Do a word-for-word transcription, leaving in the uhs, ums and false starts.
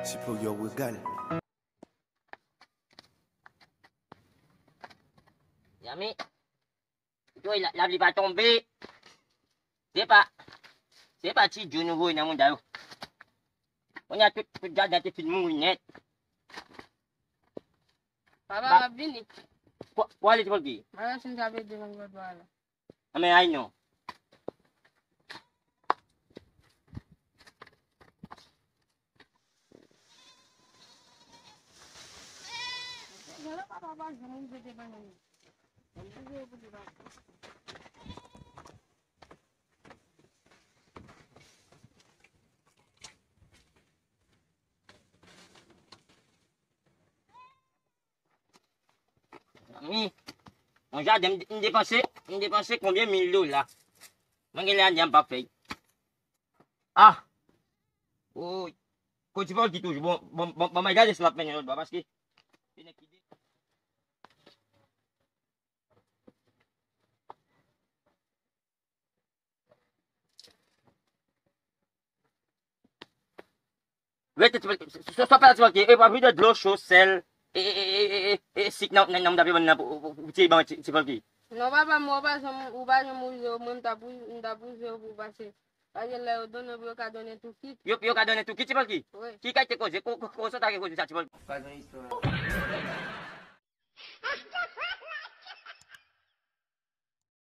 Ti pou yo regal. Yami, tou la, lapli pa tonbe. Se pa, se pa ti djou nou voye nan mouda yo. Kounye a tout, tout jaden te fin mouri nèt. Papa, m ap vini. Pou ale ti Polki. Mwen resi m ap ede nan gòdwa la. Anmen ay non. Zanmi, yon jaden m, m depanse, m depanse konbyen mil dola. Mwen gen lè a di a m p ap fè. Ah! Woy! Kote Polki toujou? Bon, bon, bon, bon, mwen gade si m ap mennen lòt bò paske se nèg ki de- Rete ti Polki, so, so, so, pa ti Polki, e pa vide dlo cho, sèl, e, e, e, e, e, e sik nan, nan, nan, nan, nan, pou, pou, pou, pou ti ban ti, ti Polki. Non, papa, mwen, ou pa janm, ou pa janm wouze yo, mwen, m t ap wou-, m t ap wouze yo pou pase. Paske lè yo donnen pou yo ka donnen tou kit. Yo, yo ka donnen tou kit, ti Polki? Wi. Ki kalite koze? Ko, ko, ko, sa ta gen koze sa, ti Polki? Pa gen istwa.